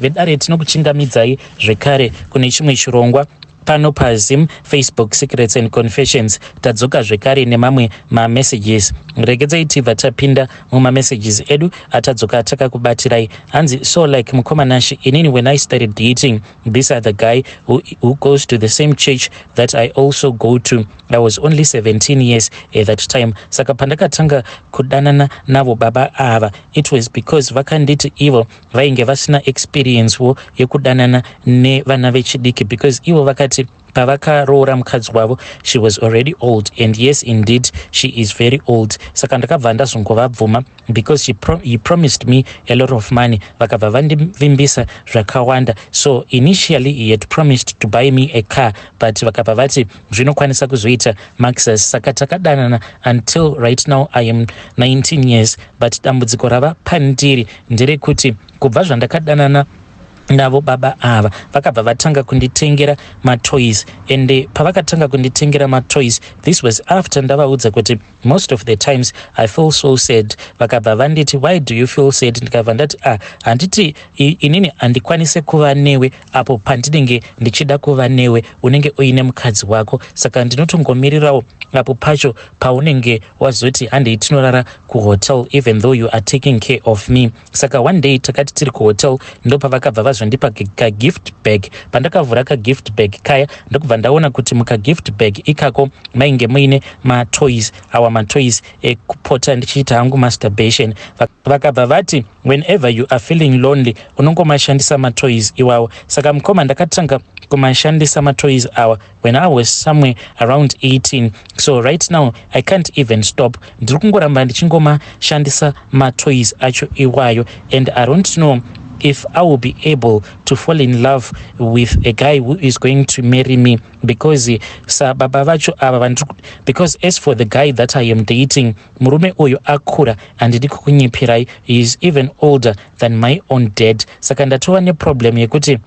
Vedare, tinokuchingamidzai zvekare kune chimwe chirongwa pano paZim Facebook Secrets and Confessions. Tadzoka zvekare nemamwe mamessages. Regedzai tibva tapinda mumamessages edu atadzoka takakubatirai. Hanzi, "So like, mukoma Nashi, inini when I started dating this other guy who goes to the same church that I also go to, I was only 17 years at that time. Saka pandakatanga kudanana navo baba ava, it was because vakanditi ivo vainge vasina experience wo yekudanana nevana vechidiki, because ivo vakati pavakaroora mukadzi wavo, she was already old, and yes, indeed, she is very old. Saka ndakabva ndazongovabvuma because he promised me a lot of money. Vakabva vandivimbisa zvakawanda. So initially he had promised to buy me a car, but vakabva vati zvinokwanisa kuzoita maxus. Saka takadanana until right now I am 19 years, but dambudziko rava pandiri nderekuti kubva zvandakadanana navo baba ava, vakabva vatanga kunditengera matoys. Ende pavakatanga kunditengera matoys, this was after ndavaudza kuti most of the times I feel so sad. Vakabva vanditi, 'Why do you feel sad?' Ndikabva ndati, 'Ah, handiti inini handikwanise kuva newe apo pandinenge ndichida kuva newe, unenge uine mukadzi wako. Saka ndinotongomirirawo apo pacho paunenge wazoti handei tinorara kuhotel, even though you are taking care of me.' Saka one day takati tiri kuhotel, ndopavakabva vazondipa kagift bag. Pandakavhura kagift bag kaya, ndokubva ndaona kuti mukagift bag ikako mainge muine matoys awa, matoys ekupota ndichiita hangu masturbation. Vakabva vati, 'Whenever you are feeling lonely, unongomashandisa matoys iwawo.' Saka mukoma, ndakatanga kumashandisa matoys awa when I was somewhere around 18. So right now I can't even stop. Ndiri kungoramba ndichingomashandisa matoys acho iwayo, and I don't know if I will be able to fall in love with a guy who is going to marry me, because sababa vacho ava, because as for the guy that I am dating, murume uyu akura, handidi kukunyipirai, he is even older than my own dad. Saka ndatova neproblem yekuti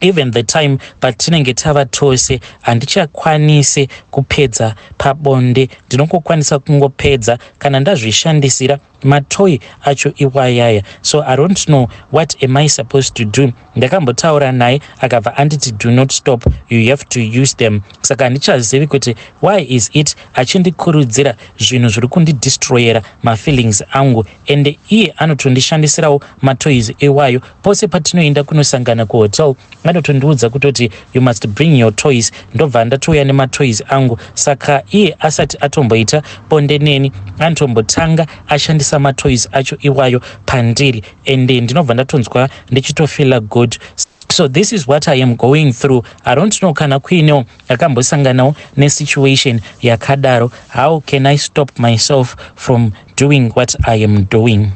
even the time patinenge tava tose, handichakwanisi kupedza pabonde. Ndinongokwanisa kungopedza kana ndazvishandisira matoy acho iwayaya. So I don't know what am I supposed to do. Ndakambotaura naye, akabva anditi, 'Do not stop, you have to use them.' Saka handichazivi kuti why is it achindikurudzira zvinhu zviri kundidestroyera mafeelings angu, ende iye anotondishandisirawo matoys iwayo. Pose patinoenda kunosangana kuhotel, anotondiudza kutoti, 'You must bring your toys.' Ndobva ndatouya nematoys angu. Saka iye asati atomboita bonde neni, anotombotanga ashandisa matoys acho iwayo pandiri, ende ndinobva ndatonzwa ndichitofeela good. So this is what I am going through. I don't know kana kuinewo akambosanganawo nesituation yakadaro. How can I stop myself from doing what I am doing?"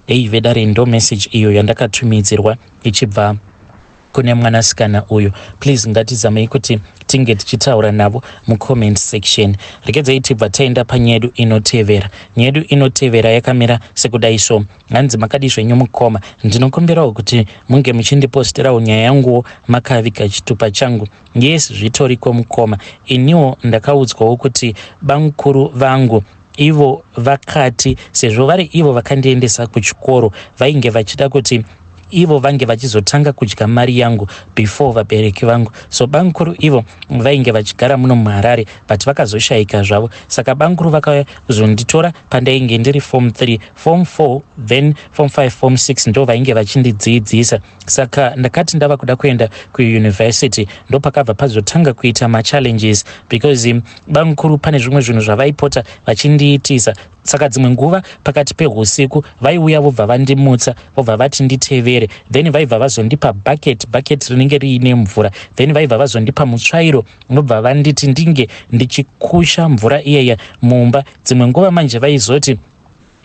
Ei vedare, ndo message iyo yandakatumidzirwa ichibva kune mwanasikana uyu. Please, ngatizamei kuti tinge tichitaura navo mucomment section. Regedzai tibva taenda panyaya yedu inotevera. Nyaya yedu inotevera yakamira sekudai so. Hanzi, "Makadi zvenyu mukoma? Ndinokumbirawo kuti munge muchindiposterawo nyaya yanguwo makaviga chitupa changu." Yes, zvitoriko mukoma. Iniwo ndakaudzwawo kuti bamukuru vangu ivo vakati sezvo vari ivo vakandiendesa kuchikoro, vainge vachida kuti ivo vange vachizotanga kudya mari yangu before vabereki vangu. So bamukuru ivo vainge vachigara muno muHarare, but vakazoshayika zvavo. Saka bamukuru vakazonditora pandainge ndiri form 3, form 4, then form 5, form 6, ndo vainge vachindidzidzisa. Saka ndakati ndava kuda kuenda kuuniversity, ndopakabva pazotanga kuita machallenges, because bamukuru pane zvimwe zvinhu zvavaipota vachindiitisa. Saka dzimwe nguva pakati peusiku vaiuya, vobva vandimutsa, vobva vati nditevere. Then vaibva vazondipa bucket, bucket rinenge riine mvura. Then vaibva vazondipa mutsvairo, vobva vanditi ndinge ndichikusha mvura iyaya mumba. Dzimwe nguva manje vaizoti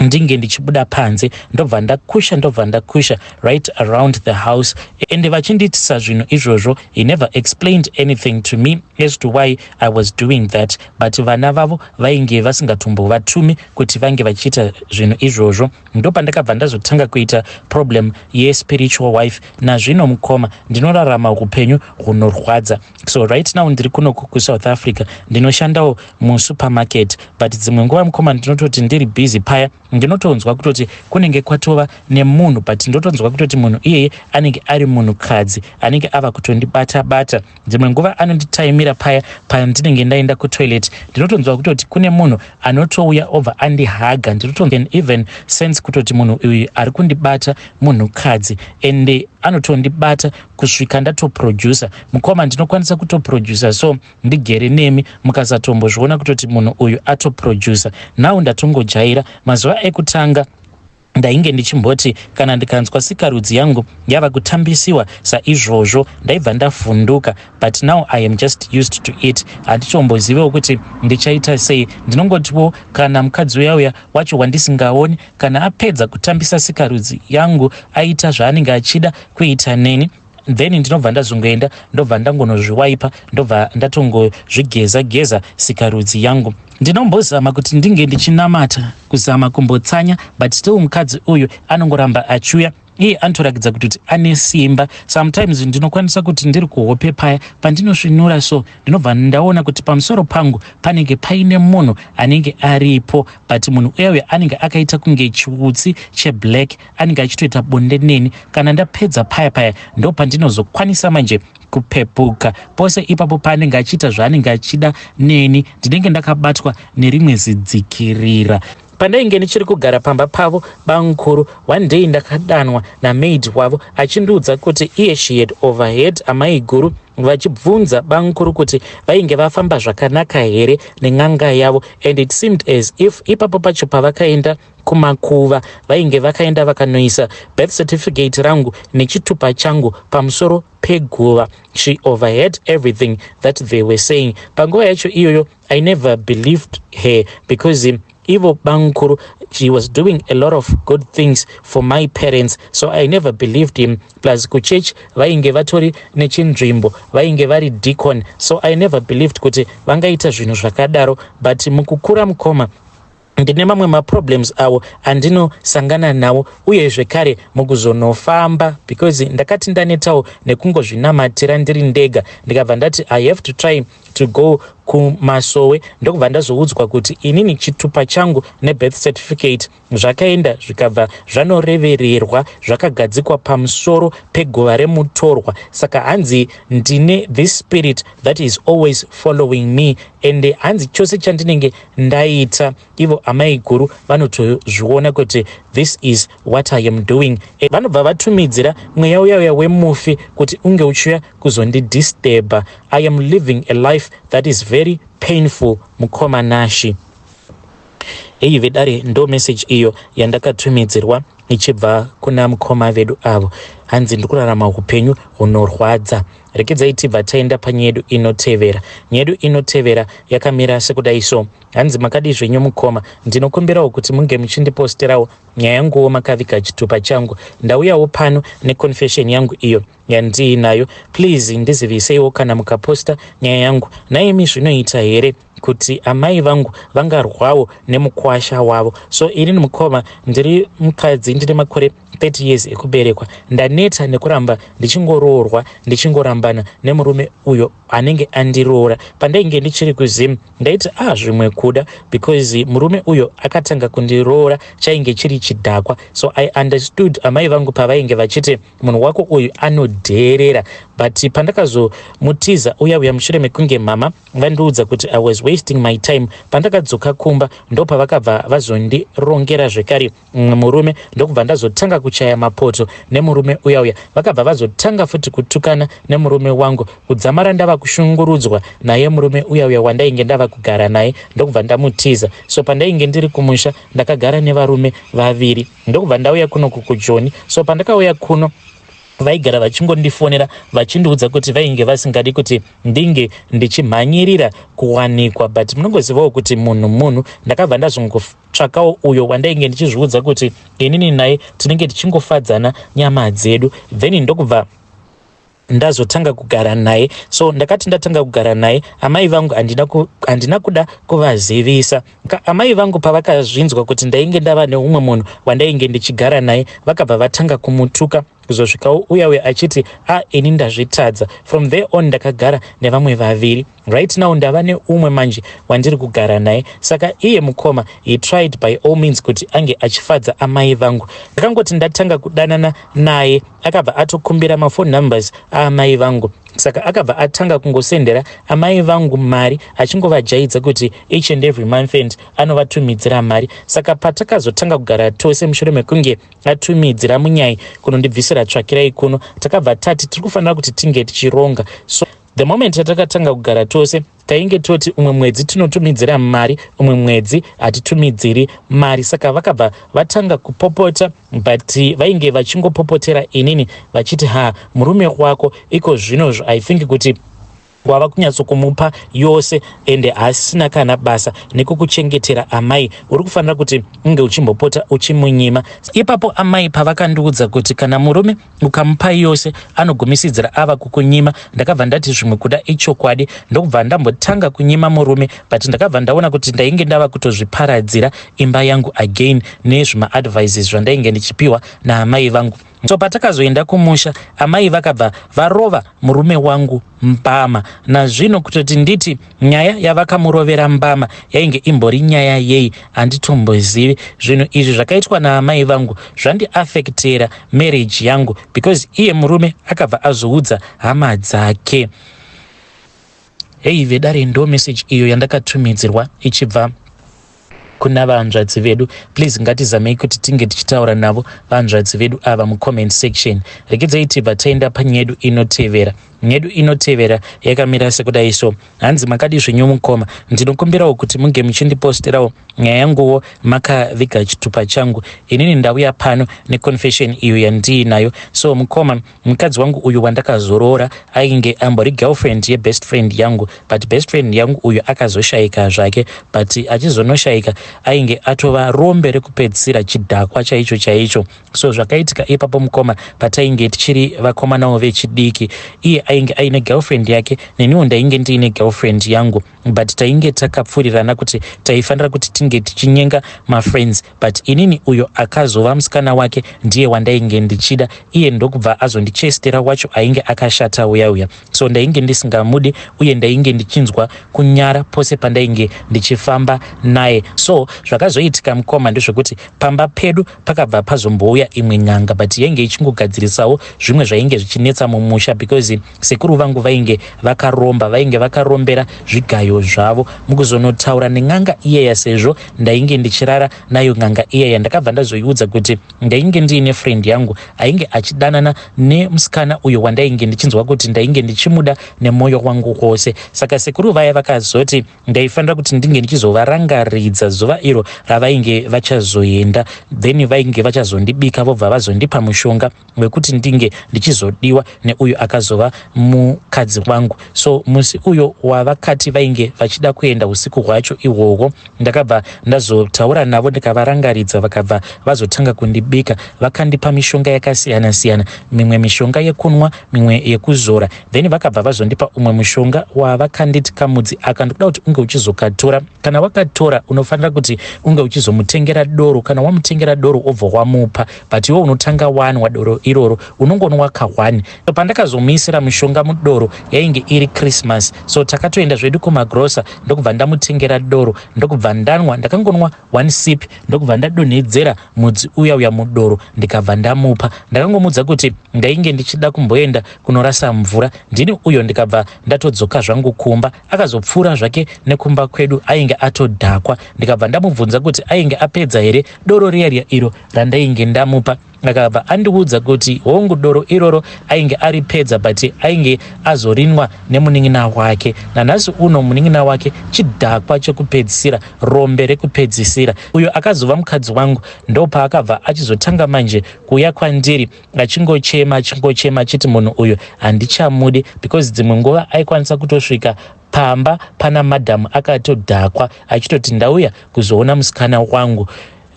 ndinge ndichibuda panze, ndobva ndakusha, ndobva ndakusha right around the house, ende vachindiitisa zvinhu izvozvo. He never explained anything to me. As to why I was doing that, but vana vavo vainge vasingatombovatumi kuti vange vachiita zvinhu izvozvo. Ndopandakabva ndazotanga kuita problem yespiritual wife. Nazvino mukoma, ndinorarama upenyu hunorwadza. So right now ndiri kunoku kuSouth Africa, ndinoshandawo musupermarket, but dzimwe nguva mukoma, ndinototi ndiri busy paya, ndinotonzwa kutoti kunenge kwatova nemunhu, but ndotonzwa kutoti munhu iyeye anenge ari munhukadzi anenge ava kutondibata bata. Dzimwe nguva anonditaimira paya pandinenge ndaenda kutoilet, ndinotonzwa kutoti kune munhu anotouya obva andihaga. Ndinoto even sense kutoti munhu uyu ari kundibata munhukadzi, ende anotondibata kusvika ndatoproducer. Mukoma, ndinokwanisa kutoproducer so ndigere nemi, mukasatombozviona kutoti munhu uyu atoproducer. Now ndatongojaira. Mazuva ekutanga ndainge ndichimboti kana ndikanzwa sikarudzi yangu yava kutambisiwa saizvozvo, ndaibva ndavhunduka, but now I am just used to it. Handitombozivewo kuti ndichaita sei. Ndinongotiwo kana mukadzi uya uya wacho wandisingaoni, kana apedza kutambisa sikarudzi yangu, aita zvaanenge achida kuita neni, then ndinobva ndazongoenda, ndobva ndangonozviwaipa, ndobva ndatongozvigeza geza sikarudzi yangu. Ndinombozama kuti ndinge ndichinamata, kuzama kumbotsanya, but still mukadzi uyu anongoramba achiuya. Iye anotorakidza kuti ane simba. Sometimes ndinokwanisa kuti ndiri kuhope paya, pandinosvinura so, ndinobva ndaona kuti pamusoro pangu panenge paine munhu anenge aripo, but munhu uya uya anenge akaita kunge chiutsi cheblack, anenge achitoita bonde neni. Kana ndapedza paya paya, ndo pandinozokwanisa manje kupepuka. Pose ipapo paanenge achiita zvaanenge achida neni, ndinenge ndakabatwa nerimwe zidzikirira. Pandainge ndichiri kugara pamba pavo bamukuru, one day ndakadanwa namaid wavo achindiudza kuti iye she had overheard amai guru vachibvunza bamukuru kuti vainge vafamba zvakanaka here nen'anga yavo, and it seemed as if ipapo pacho pavakaenda kumakuva, vainge vakaenda vakanoisa birth certificate rangu nechitupa changu pamusoro peguva. She overheard everything that they were saying. Panguva yacho iyoyo I never believed her because ivo bamukuru, she was doing a lot of good things for my parents, so I never believed him. Plus kuchurch vainge vatori nechinzvimbo, vainge vari deacon, so I never believed kuti vangaita zvinhu zvakadaro. But mukukura mukoma, ndine mamwe maproblems awo andinosangana nawo, uye zvekare mukuzonofamba, because ndakati ndanetawo nekungozvinamatira ndiri ndega, ndikabva ndati I have to try to go kumasowe. Ndokubva ndazoudzwa kuti inini chitupa changu nebirth certificate zvakaenda zvikabva zvanorevererwa, zvakagadzikwa pamusoro peguva remutorwa. Saka hanzi ndine this spirit that is always following me, and hanzi chose chandinenge ndaita, ivo amai guru vanotozviona kuti this is what I am doing. Vanobva vatumidzira mweya uya uya wemufi kuti unge uchiuya kuzondidisturba. I am living a life that is very painful, mukoma Nashi. Hei vedare, ndo message iyo yandakatumidzirwa ichibva kuna mukoma vedu avo. Hanzi ndiri kurarama upenyu hunorwadza. Rekedzai tibva taenda panyaya yedu inotevera. Nyaya yedu inotevera yakamira sekudai so. Hanzi, "Makadi zvenyu mukoma? Ndinokumbirawo kuti munge muchindiposterawo nyaya yanguwo makaviga chitupa changu. Ndauyawo pano neconfession yangu iyo yandiinayo. Please ndiziviseiwo kana mukaposta nyaya yangu. Naimi, zvinoita here kuti amai vangu vangarwawo nemukwasha wavo? So inini mukoma, ndiri mukadzi, ndine makore 30 years ekuberekwa. Ndaneta nekuramba ndichingoroorwa, ndichingorambana nemurume uyo anenge andiroora. Pandainge ndichiri kuZim, ndaiti a ah, zvimwe kuda because murume uyo akatanga kundiroora chainge chiri chidhakwa. So I understood amai vangu pavainge vachiti munhu wako uyu anodheerera. But pandakazomutiza uya uya, mushure mekunge mama vandiudza kuti I was wasting my time, pandakadzoka kumba ndopavakabva vazondirongera zvekare murume, ndokubva ndazotanga kuchaya mapoto nemurume uya uya. Vakabva vazotanga futi kutukana nemurume wangu, kudzamara ndava kushungurudzwa naye murume uya uya wandainge ndava kugara naye, ndokubva ndamutiza. So pandainge ndiri kumusha, ndakagara nevarume vaviri, ndokubva ndauya kuno kuJoni. So pandakauya kuno, vaigara vachingondifonera vachindiudza kuti vainge vasingadi kuti ndinge ndichimhanyirira kuwanikwa, but munongozivawo kuti munhu munhu. Ndakabva ndazongotsvakawo uyo wandainge ndichizviudza kuti inini naye tinenge tichingofadzana nyama dzedu. Then ndokubva Ndazotanga kugara naye. So ndakati ndatanga kugara naye, amai vangu handina kuda kuvazivisa. Amai vangu pavakazvinzwa kuti ndainge ndava neumwe munhu wandainge ndichigara naye, vakabva vatanga kumutuka, kuzosvikawo uya uya achiti, "A, ah, ini ndazvitadza." From there on ndakagara nevamwe vaviri. Right now ndava neumwe manje wandiri kugara naye. Saka iye mukoma, he tried by all means kuti ange achifadza amai vangu. Ndakangoti ndatanga kudanana naye, akabva atokumbira mafone numbers aamai vangu. Saka akabva atanga kungosendera amai vangu mari, achingovajaidza kuti each and every month end anovatumidzira mari. Saka patakazotanga kugara tose, mushure mekunge atumidzira munyai kunondibvisira tsvakirai kuno, takabva tati tiri kufanira kuti tinge tichironga. So the moment yatakatanga kugara tose, tainge toti umwe mwedzi tinotumidzira mari, umwe mwedzi hatitumidziri mari. Saka vakabva vatanga kupopota, but vainge vachingopopotera inini vachiti, "Ha, murume wako iko zvinozvo, I think kuti wava kunyatsokumupa yose, ende haasina kana basa nekukuchengetera amai. Uri kufanira kuti unge uchimbopota uchimunyima." Ipapo amai pavakandiudza kuti kana murume ukamupa yose, anogumisidzira ava kukunyima, ndakabva ndati zvimwe kuda ichokwadi, ndokubva ndambotanga kunyima murume. But ndakabva ndaona kuti ndainge ndava kutozviparadzira imba yangu again nezvimaadvices zvandainge ndichipiwa naamai vangu. So patakazoenda kumusha, amai vakabva varova murume wangu mbama. Nazvino kutoti nditi nyaya yavakamurovera mbama yainge imbori nyaya yei, handitombozivi. Zvinhu izvi zvakaitwa naamai vangu zvandiafektera marriage yangu, because iye murume akabva azoudza hama dzake. Hei vedare, ndo message iyo yandakatumidzirwa ichibva kuna vanzvadzi vedu. Please, ngatizamei kuti tinge tichitaura navo vanzvadzi vedu ava mucomment section. Regedzai tibva taenda panyedu inotevera. Nyedu inotevera yakamira sekudai so. Hanzi, "Makadi zvenyu mukoma? Ndinokumbirawo kuti munge muchindiposterawo nyaya yanguwo makaviga chitupa changu. Inini ndauya pano neconfession iyo yandiinayo. So mukoma, mukadzi wangu uyu wandakazoroora ainge ambori girlfriend yebest friend yangu, but best friend yangu uyu akazoshayika zvake. But achizonoshayika ainge atova rombe rekupedzisira, chidhakwa chaicho chaicho. So zvakaitika ipapo mukoma, patainge tichiri vakomanawo vechidiki, iye ainge aine girlfriend yake, neniwo ndainge ndiine girlfriend yangu, but tainge takapfurirana kuti taifanira kuti tinge tichinyenga mafriends. But inini uyo akazova musikana wake ndiye wandainge ndichida. Iye ndokubva azondichestera wacho ainge akashata uya uya. So ndainge ndisingamudi, uye ndainge ndichinzwa kunyara pose pandainge ndichifamba naye. So zvakazoitika mukoma ndezvekuti pamba pedu pakabva pazombouya imwe n'anga, but yainge ichingogadzirisawo zvimwe zvainge zvichinetsa mumusha, because sekuru vangu vainge vakaromba, vainge vakarombera zvigayo zvavo. Mukuzonotaura nen'anga iyeya, sezvo ndainge ndichirara nayo n'anga iyeya, ndakabva ndazoiudza kuti ndainge ndiine friend yangu ainge achidanana nemusikana uyo wandainge ndichinzwa kuti ndainge ndichimuda nemwoyo wangu wose. Saka sekuru vaya vakazoti ndaifanira kuti ndinge ndichizovarangaridza zuva iro ravainge vachazoenda, then vainge vachazondibika, vobva vazondipa mushonga wekuti ndinge ndichizodiwa neuyo akazova mukadzi wangu. So musi uyo wavakati vainge vachida kuenda, usiku hwacho ihwohwo ndakabva ndazotaura navo, ndikavarangaridza. Vakabva vazotanga kundibika, vakandipa mishonga yakasiyana siyana, mimwe mishonga yekunwa, mimwe yekuzora. Then vakabva vazondipa umwe mushonga wavakanditi, 'Kamudzi aka ndikuda kuti unge uchizokatora. Kana wakatora, unofanira kuti unge uchizomutengera doro. Kana wamutengera doro, obva wamupa, but iwe unotanga wanwa doro iroro, unongonwa ka1." Pandakazomuisira mushonga mudoro, yainge iri Christmas, so takatoenda zvedu kumagrosa, ndokubva ndamutengera doro, ndokubva ndanwa. Ndakangonwa one sip, ndokubva ndadonhedzera mudzi uya uya mudoro, ndikabva ndamupa. Ndakangomudza kuti ndainge ndichida kumboenda kunorasa mvura. Ndini uyo ndikabva ndatodzoka zvangu kumba. Akazopfuura zvake nekumba kwedu, ainge atodhakwa. Ndikabva ndamubvunza kuti ainge apedza here doro riya riya iro randainge ndamupa. Akabva andiudza kuti hongu, doro iroro ainge aripedza, but ainge azorinwa nemunin'ina wake. Nanhasi uno munin'ina wake chidhakwa chekupedzisira, rombe rekupedzisira. Uyo akazova mukadzi wangu ndopaakabva achizotanga manje kuuya kwandiri achingochema, achingochema, achiti munhu uyu handichamudi, because dzimwe nguva aikwanisa kutosvika pamba pana madhamu akatodhakwa, achitoti, 'Ndauya kuzoona musikana wangu.'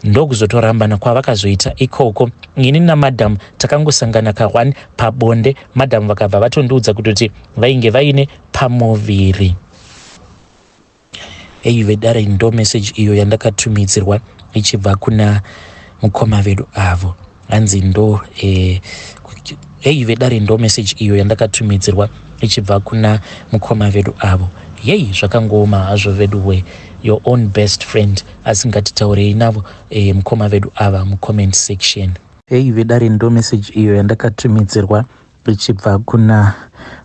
Ndokuzotorambana kwavakazoita ikoko. Ini namadam takangosangana ka1 pabonde, madam vakabva vatondiudza kutoti vainge vaine pamuviri. Heyi vedare, ndo message iyo yandakatumidzirwa ichibva kuna mukoma vedu avo. Hanzi ndo heyi vedare, ndo message iyo yandakatumidzirwa ichibva kuna mukoma vedu avo. Yei, zvakangooma hazvo vedu we, your own best friend. Asi ngatitaurei navo mukoma vedu ava mucomment section. Heyi vedare, ndo message iyo yandakatumidzirwa ichibva kuna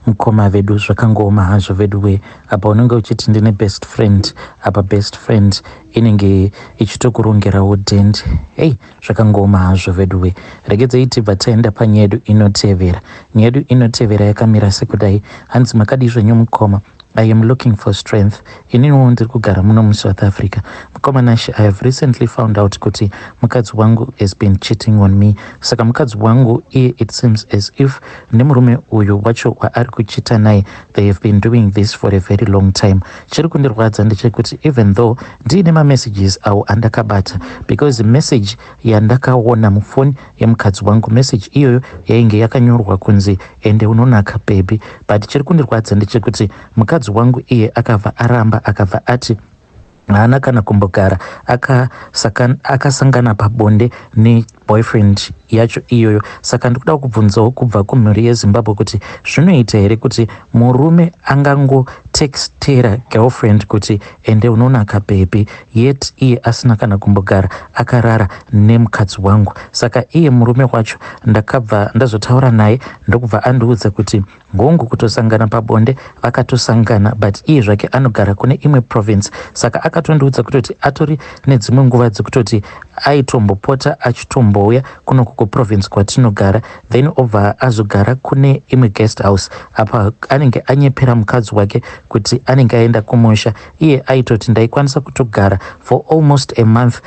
mukoma vedu. Zvakangooma hazvo vedu we. Apa unenge uchiti ndine best friend, apa best friend inenge ichitokurongerawo dhende. Hei, zvakangooma hazvo vedu we. Regedzei tibva taenda panyaya yedu inotevera. Nyaya yedu inotevera yakamira sekudai. Hanzi, "Makadii zvenyu mukoma? I am looking for strength. Ininiwo ndiri kugara muno muSouth Africa. Mukoma Nashe, I have recently found out kuti mukadzi wangu has been cheating on me. Saka mukadzi wangu iye, it seems as if nemurume uyu wacho waari kuchita naye, they have been doing this for a very long time. Chiri kundirwadza ndechekuti even though ndiine mamessages awo andakabata, because message yandakaona mufoni yemukadzi wangu, message iyoyo yainge yakanyorwa kunzi, 'Ende unonaka baby.' But chiri kundirwadza ndechekuti mukadzi wangu iye akabva aramba, akabva ati haana kana kumbogara akasangana pabonde neboyfriend yacho iyoyo. Saka ndikuda kubvunzawo kubva kumhuri yeZimbabwe kuti zvinoita here kuti murume angangotextera girlfriend kuti, 'Ende unonaka baby,' yet iye asina kana kumbogara akarara nemukadzi wangu? Saka iye murume wacho ndakabva ndazotaura naye, ndokubva andiudza kuti ngongu kutosangana pabonde vakatosangana, but iye zvake anogara kune imwe province. Saka akatondiudza kutoti atori nedzimwe nguva dzekutoti aitombopota achitombouya kunoku kuprovince kwatinogara, then obva azogara kune imwe guest house. Apa anenge anyepera mukadzi wake kuti anenge aenda kumusha. Iye aitoti ndaikwanisa kutogara for almost a month,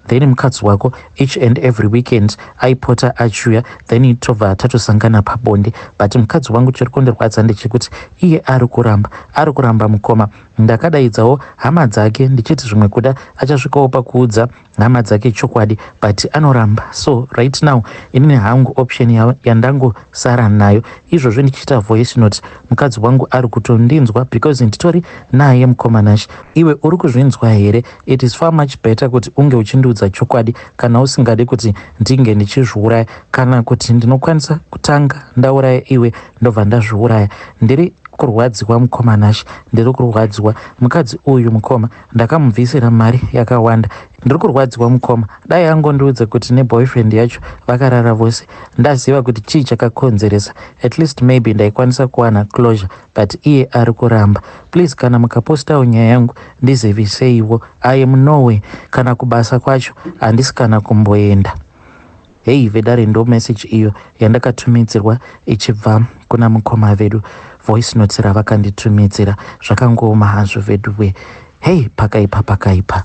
then mukadzi wako each and every weekend aipota achiuya, then tobva tatosangana pabonde. But mukadzi wangu, chiri kundirwadza ndechekuti iye ari kuramba, ari kuramba. Mukoma, ndakadaidzawo hama dzake ndichiti zvimwe kuda achasvikawo pakuudza hama dzake chokwadi, but anoramba. So right now inini hangu option yandangosara nayo izvozvo, ndichiita voice note, mukadzi wangu ari kutondinzwa because nditori naye. Mukoma Nashe, iwe uri kuzvinzwa here? It is far much better kuti unge uchindiudza chokwadi kana usingadi kuti ndinge ndichizviuraya, kana kuti ndinokwanisa kutanga ndauraya iwe, ndobva ndazviuraya. Ndiri kurwadziwa, mukoma Nashe, ndiri kurwadziwa. Mukadzi uyu, mukoma, ndakamubvisira mari yakawanda. Ndiri kurwadziwa, mukoma. Dai angondiudza kuti neboyfriend yacho vakarara vose, ndaziva kuti chii chakakonzeresa, at least maybe ndaikwanisa kuwana closure, but iye ari kuramba. Please, kana mukapostawo nyaya yangu, ndiziviseiwo. I am nowhere, kana kubasa kwacho handisi kana kumboenda." Hei vedare, ndo message iyo yandakatumidzirwa ichibva kuna mukoma vedu, voice note ravakanditumidzira. Zvakangooma hazvo veduwe. Hei, pakaipa, pakaipa.